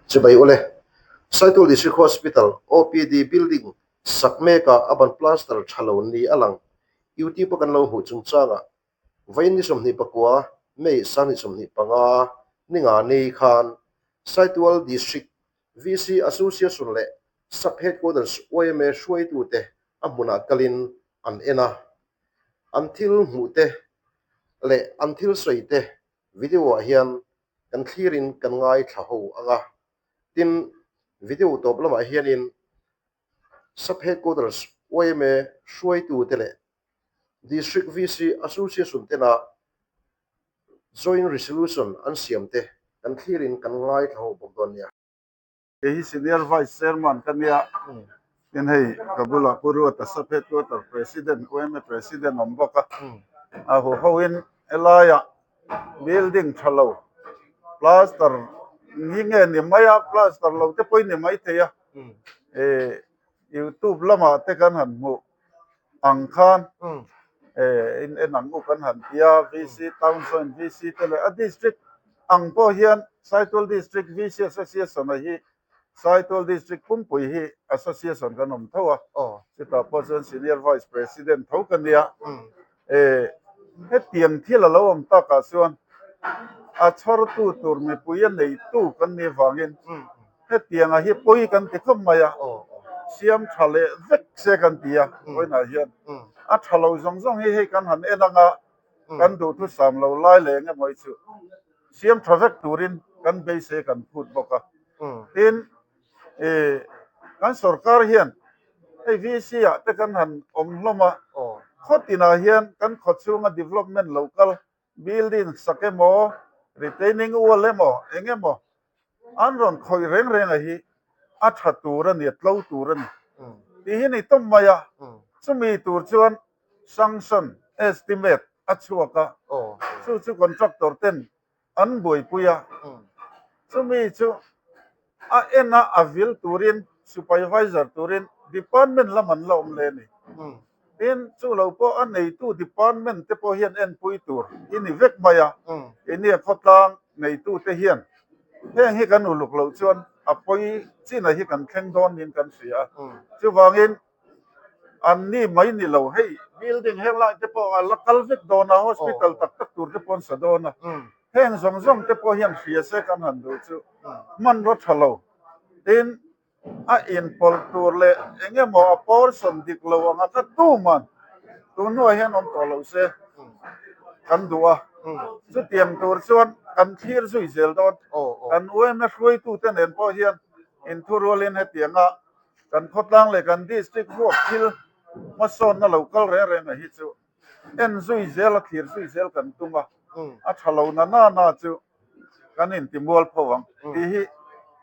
Chibai ule. Saitual District Hospital OPD building sak mekah a ban plaster tha lo ni a lang. YouTube a kan lo hmuh chungchangah vawiin ni 29 May 2025 ni nga ni khan Saitual District VC Association leh Sub Headquarters yma hruaitute a hmunah kalin an en a. An thil hmuhte leh an thil sawite video ah hian kan thlirin kan ngaithla ho ang a. Tin, video tawp lamah hianin Sub Headquarters yma hruaitute leh District VC Association tena Joint Resolution an siamte kan thlirin kan ngaithla ho bawk dawn nia. Kei hi Senior Vice Chairman ka nia, tin hei ka bulah Pu Ruata Sub Headquarter President, yma President awm bawk a, a huhoin helaiah building tha lo plaster hi nge ni mai a, plaster lo te pawhin ni maithei a, eh youtube lamah te kan han hmuh ang khan eh in en ang u kan han ti a, VC town joint VC te leh a district ang pawh hian Saitual district VC association a hi Saitual district pumpui hi association kan awm tho a, chutah pawh chuan senior vice president tho ka nia eh hetiang thil a lo awm takah chuan a chhawrtu tur mipui a neitu kan nih vangin Hetianga hi pawi kan ti khawp mai a, siam tha leh vek se kan ti a, vawiinah hian a tha lo zawng zawng hi hei kan han en anga kan duhthusam lo lai leh eng emaw hi chu siam tha vek turin kan beisei kan phut bawk a. Tin, ih kan sorkar hian hei VC ah te kan han awm hlawm a, khaw tinah hian kan khaw chhunga development lo kal building sak emaw, retaining wall emaw eng emaw An rawn khawih reng reng a hi a tha tur a ni, a tlo tur a ni tih hi ni tawp mai a. Chumi tur chuan sanction estimate a chhuak a, chu chu contractor ten an buaipui a. Chumi chu a en a, a vil turin supervisor turin department lam an la awm leh a ni. Tin, chu lo pawh a neitu department te pawh hian enpui tur i ni vek mai a, keini a khawtlang neitu te hian heng hi kan uluk loh chuan a pawi chinah hi kan thleng dawn niin kan hria a. Chuvangin an ni mai ni lo, hei building heng lai te pawh a la kal vek dawn a, hospital tak tak tur te pawh an sa dawn a, heng zawng zawng te pawh hian hria se kan han duh chu hmanraw tha lo. Tin, A inpawlh tur leh eng emaw a portion dik lo anga ka tuman tun hnuah hian awm tawh lo se kan duh a, chutiang tur chuan kan thlir zui zel dawn. Kan UMA hruaitute nen pawh hian inthurualin hetianga kan khawtlang leh kan district huap thil hmasawnna lo kal reng reng a hi chu en zui zel a thlir zui zel kan tum a, a tha lo na na na chu kan inti mual pho ang tih hi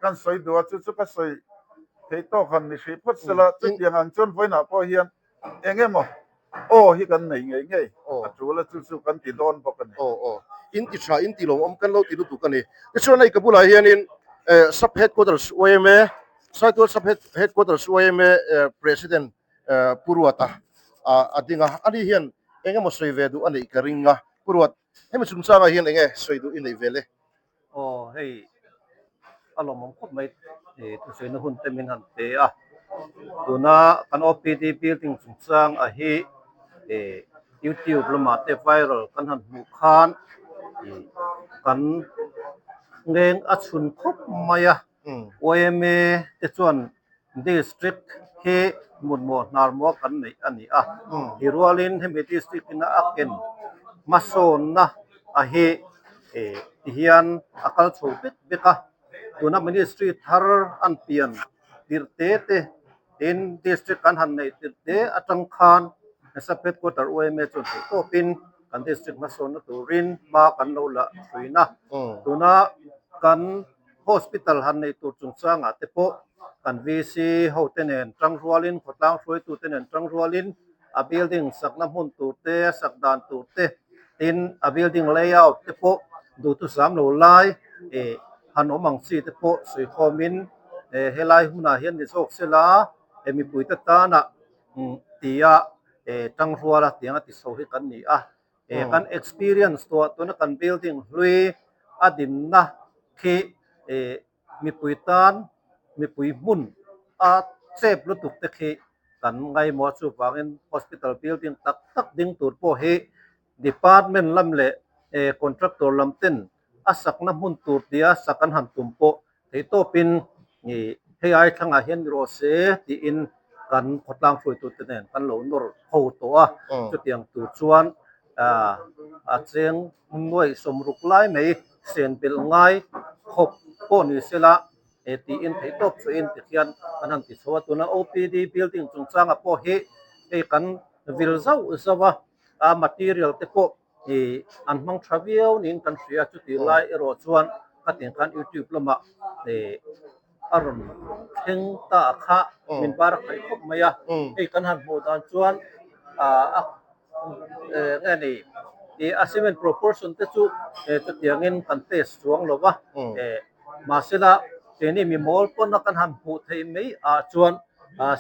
kan sawi duh a, chu chu ka sawi theih tawk han ni hrih phawt sela, chutiang ang chuan vawiinah pawh hian eng emaw aw hi kan nei ngei ngei a tul a, chu chu kan ti dawn bawk a ni. Aw aw, in ti tha, in ti lawmawm kan lo ti lutuk a ni. Tichuan hei ka bulah hianin Sub Headquarters yma, Saitual Sub Headquarters yma President Pu Ruata a ding a, ani hian eng emaw sawi ve duh a neih ka ring a, Pu Ruat, Hemi chungchangah hian enge sawi duh i neih ve le? Aw hei a lawmawm khawp mai ih thusawina hun te min han pe a, tuna kan OPD building chungchang a hi ih youtube lamah te viral kan han hmuh khan ih kan ngeng a chhun khawp mai a. Yma te chuan District hi hmunmawh hnarmawh kan neih a ni a, ti rualin hemi District ina a ken hmasawnna a hi ti hian a kal chho bek bek a, tuna Ministry thar an pian tirh te te tin District kan han neih tirh te atang khan Sub Headquarter yma chuan theih tawpin kan District hmasawnna turin hma kan lo la hruin a, tuna kan. Hospital han neih tur chungchangah te pawh kan VC hote nen tangrualin, khawtlang hruaitute nen tangrualin a building sakna hmun tur te, a sak dan tur te, tin a building layout te pawh duhthusam lo lai ih han awm ang chi te pawh suikhawmin helai hunah hian ni zawk sela mipuite tana tia tangruala tianga ti chho hi kan ni a. He kan experience tuah tuna kan building hlui a dinna khi mipui tan mipui hmun a chep lutuk te khi kan ngaimawh a, chuvangin hospital building tak tak ding tur pawh hi department lam leh contractor lam ten a sakna hmun tur tia sak an han tum pawh theihtawpin hei ai thlangah hian ni rawh se tiin kan khawtlang hruaitute nen kan lo nawr ho tawh a, chutiang tur chuan a cheng nuaih sawmruk lai mai sen belh ngai khawp pawh ni sela tiin theihtawp chuahin tikhian kan han ti chho a, tuna OPD building chungchangah pawh hi hei kan vil zauh zauh a, a material te pawh Ih an hmang tha viau niin kan hria, chutih lai erawh chuan ka tiang khan YouTube lamah ih a rawn thleng ta a kha min bar a khaih khawp mai a, hei kan han hmuh dan chuan ah a nge ni ih a cement proportion te chu chutiangin kan test chuang lo va, eh mahsela keini mi mawl pawna kan han hmuh theih mai ah chuan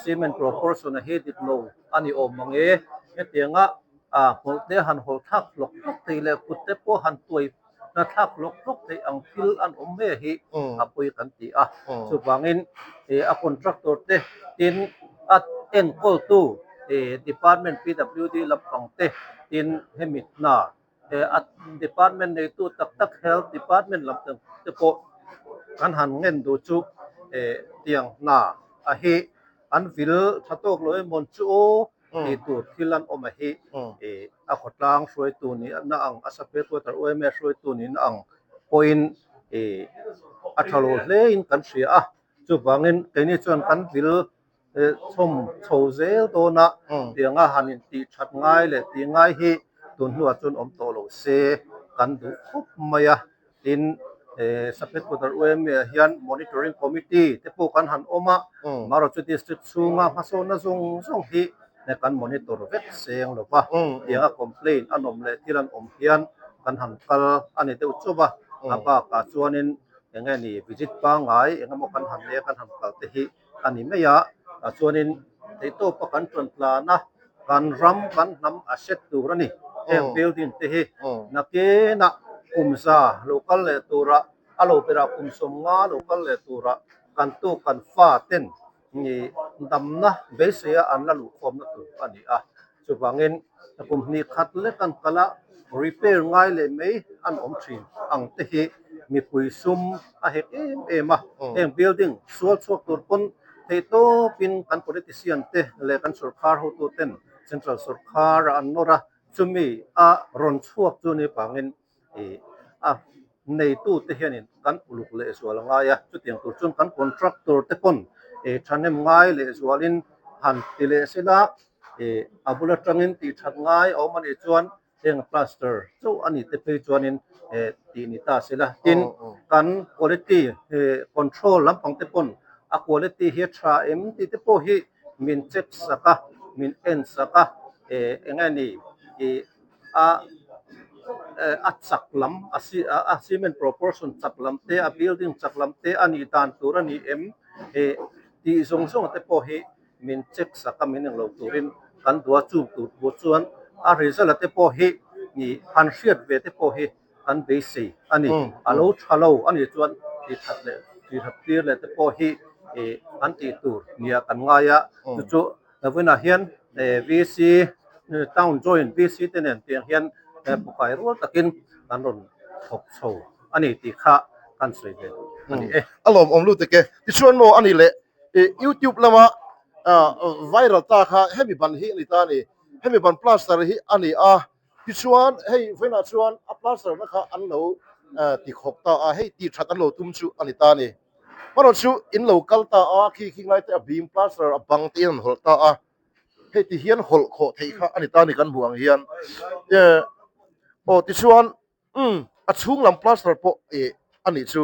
cement proportion a hi dik lo a ni awm ang e, hetianga A hmawlh te han hawl thlak hlawk hlawk thei leh kut te pawh han tuai hna thlak hlawk hlawk thei ang thil an awm mai hi a pawi kan ti a. Chuvangin a contractor te tin a enkawltu department PWD lampang te tin hemi hna a department neitu tak tak health department lam te pawh kan han ngen duh chu tiang hna a hi an vil tha tawk lo emaw chu aw. Tih tur thil an awm a hi a khawtlang hruaitu nih na ang a sub headquarter UMA hruaitu nih na ang pawhin a tha lo hle in kan hria a, chuvangin keini chuan kan vil chhawm chho zel dawn a, tianga han intih that ngai leh tih ngai hi tun hnuah chuan awm tawh lo se kan duh khawp mai a. Tin, Sub Headquarter UMA ah hian Monitoring Committee te pawh kan han awm a, Marochu District chhunga hmasawnna zawng zawng hi kan monitor vek seng lo va, tianga complaint an awm leh thil an awm hian kan han kal a ni deuh chauh va, a bakah chuanin eng nge ni visit pangngai eng emaw kan han nei a kan han kal te hi a ni mai a, chuanin theihtawpa kan ṭan tlan a, kan ram kan hnam a set tur a ni. Heng building te hi nakinah kum za lo kal leh tura a lo berah kum 50 lo kal leh tura kan tu kan fa ten damna beiseia an la luhkhawmna tur a ni a. Chuvangin kum hnih khat lek an kal a, repair ngai leh mai an awm thin ang te hi mipui sum a hek em em a. Heng building sual chhuak tur pawn theihtawpin kan politician te leh kan sorkar hotu ten central sorkar an nawr a, chumi a rawn chhuak chu ni pangin ih a neitute hianin kan uluk lehzual a ngai a, chutiang tur chuan kan contractor te pawn ih thahnem ngai lehzualin han ti leh sela ih a bul atangin tih that ngai a awm a nih chuan heng plaster chauh a nih te phei chuanin ih tih ni ta sela tin kan quality ih control lampang te pawn a quality hi a tha em tih te pawh hi min check sak a min en sak a ih eng nge ni ih a a chak lam a a cement proportion chak lam te a building chak lam te a nih dan tur a ni em ih tih zawng zawng te pawh hi min check sak a min englo turin kan duh a chung tur tur chuan a result a te pawh hi ih han hriat ve te pawh hi kan beisei a ni a lo tha lo a nih chuan tih that leh tih that tir leh te pawh hi ih an tih tur nia kan ngai a chu chu Vawiinah hian VC Town Joint VC te nen tiang hian pukai rual takin kan rawn thawk chho a ni tih kha kan sawi ve duh a ni e. A lawmawm lutuk e. Tichuan maw a ni leh YouTube lama viral ta kha hemi ban hi a ni ta a ni. Hemi ban plaster hi a ni a. Tichuan hei vawiinah chuan a plaster na kha an lo ti khawk ta a, hei tih that an lo tum chu a ni ta a ni. Hmanraw chu in lo kal ta a, khi khi ngai te a bim plaster a bang te in an hawlh ta a, hei ti hian hawlh khawh theih kha a ni ta a ni kan hmuh ang hian. Aw tichuan umm a chhung lam plaster pawh ih a nih chu.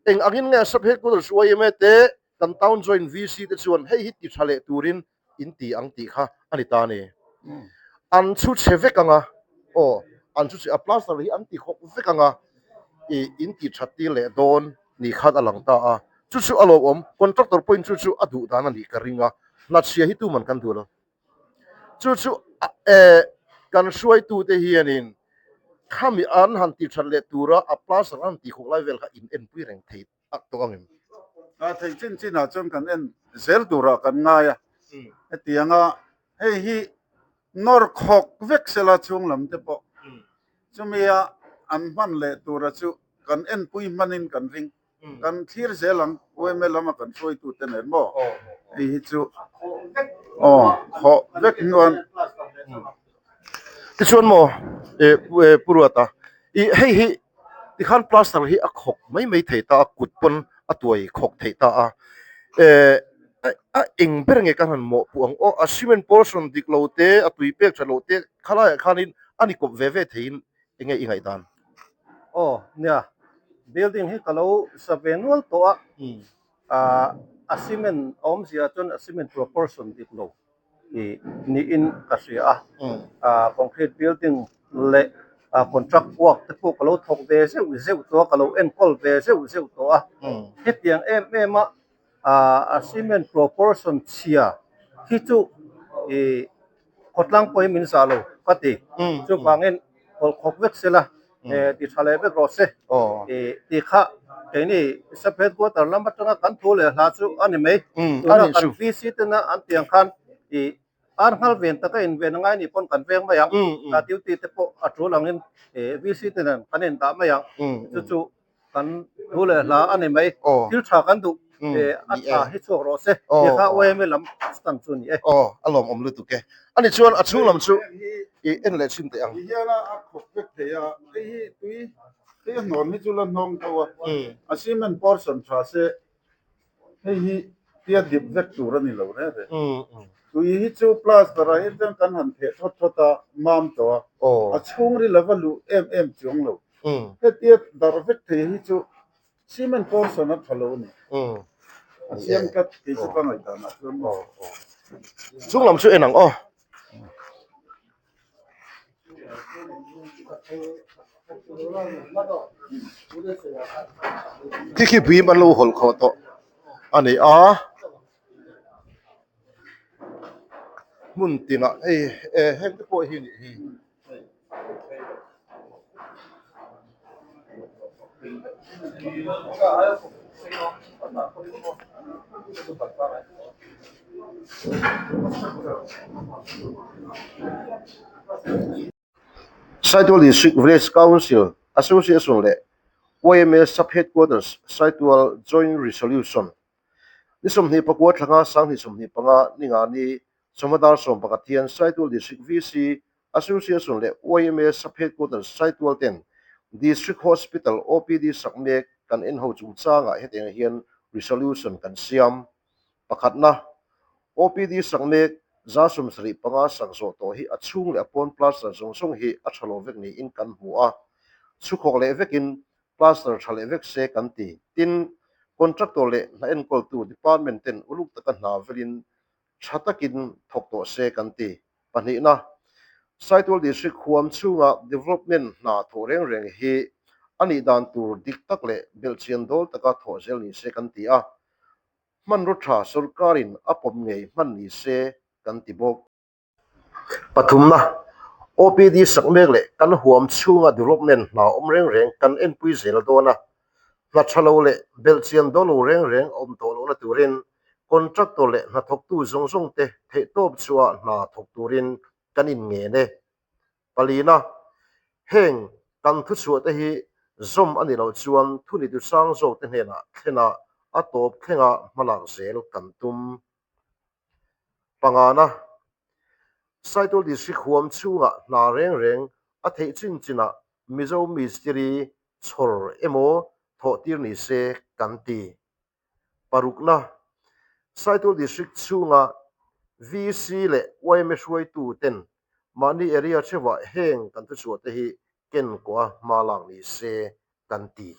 Eng angin nge sub headquarters yma te kan town joint VC te chuan hei hi ti tha leh turin in ti ang tih kha a ni ta a ni. An chhu chhe vek ang a, aw an chhu chhe a plaster hi an ti khawk vek ang a, ih in ti that tir leh dawn ni khan a lang ta a, chu chu a lawmawm, contractor pawhin chu chu a duh dan a nih ka ring a, hnachhia hi tuman kan duh lo. Chu chu eh kan hruaitute hianin. Khami an han tih that leh tura a plaster an han tih khawk lai vel kha in enpui reng thei tak tawh ang em? A theih chin chinah chuan kan en zel turah kan ngai a, hetianga hei hi nawr khawk vek sela chhung lam te pawh chumia an hman leh tura chu kan enpui hmanin kan ring. Kan thlir zel ang UMA lama kan hruaitu te nen maw hei hi chu aw khawh vek hnuan. Tichuan maw Pu Ruata i hei hi tikhan plaster hi a khawk mai mai thei ta a kut pawn a tuai khawk thei ta a a eng ber nge kan han mawhpuh ang aw a cement portion dik lo te a tui pek tha lo te khalaiah khanin a ni kawp ve ve theiin Enge i ngaihdan? Aw, nia. Building hi ka lo sa ve nual tawh a. Ahh a cement a awmzia chuan a cement proportion dik lo i niin ka hria a. Ahh concrete building leh contract work te pawh ka lo thawk ve zeuh zeuh tawh a, ka lo enkawl ve zeuh zeuh tawh a. Hetiang em em a ahh a cement proportion chhia hi chu ih Khawtlang pawhin min zah lo ka ti. Chuvangin kawlh khawp vek sela ti tha leh vek rawh se tih kha keini Sub Headquarter lam atanga kan thu leh hla chu a ni mai. Tuna kan VC tena an tiang khan ar nghal ven taka inven a ngai nih pawn kan veng mai ang. Duty te pawh a tul angin VC te nen kan indah mai ang. Chu chu Kan thu leh hla a ni mai. Thil tha kan duh a tha hi chhuak rawh se tih kha YMA lam stand chu a ni e. Aw, a lawmawm lutuk e. Ani chuan a chhung lam chu i en leh chhin teh ang. Ti hian a khawp vek thei a, hei hi tui tui a hnawn hi chu la hnawng tho a, a cement portion tha se Hei hi tia dip vek tur a ni lo reng reng. Tui hi chu plaster ah hian chuan kan han theh thawt thawt a, mam tawh a, a chhungril a va luh em em chuang lo. Hetia darh vek thei hi chu cement portion a tha lo a ni. A chiang tlat kei chu ka ngaihdan ah chuan maw. Chung lam chu en ang aw. Khi khi bim an lo hawlh khawh tawh a ni a hmun tinah hei heng te pawh hi a nih hi. Saitual District Village Council Association leh YMA Sub Headquarters Saitual Joint Resolution ni 24 thlanga 2025 ningani chawhma dar 11 hian Saitual District VC Association leh YMA Sub Headquarters Saitual ten District Hospital OPD sak mek kan en ho chungchangah hetiang hian resolution kan siam. Pakhatna, OPD sak mek 75 sak zawh tawh hi a chhung leh a pawn plaster zawng zawng hi a tha lo vek niin kan hmu a, chhukhawk leh vekin plaster tha leh vek se kan ti. Tin, contractor leh hna enkawltu department ten uluk taka hna velin tha takin thawk tawh se kan ti. Pahnihna, Saitual District huam chhunga development hna thawh reng reng hi a nih dan tur dik tak leh belhchian dawl taka thawh zel ni se kan ti a, hmanraw tha sorkarin a pawm ngei hman ni se kan ti bawk. Pathumna, OPD sak mek leh kan huam chhunga development hna awm reng reng kan enpui zel dawn a, hna tha lo leh belhchian dawl lo reng reng a awm tawh lohna turin contractor leh hnathawktu zawng zawng te theihtawp chhuah hna thawk turin kan inngen e. Palina, heng kan thuchhuah te hi zawm a nih loh chuan thunitu sang zawk te hnenah thlen a a tawp thlenga hmalak zel kan tum. Pangana, Saitual District huam chhungah hna reng reng a theih chin chinah Mizo mistiri chhawr emaw thawh tir ni se kan ti. Parukna, Saitual District chhunga VC leh yma hruaitu ten mahni area theuhah heng kan thuchhuah te hi ken kawha hma lak ni se kan ti.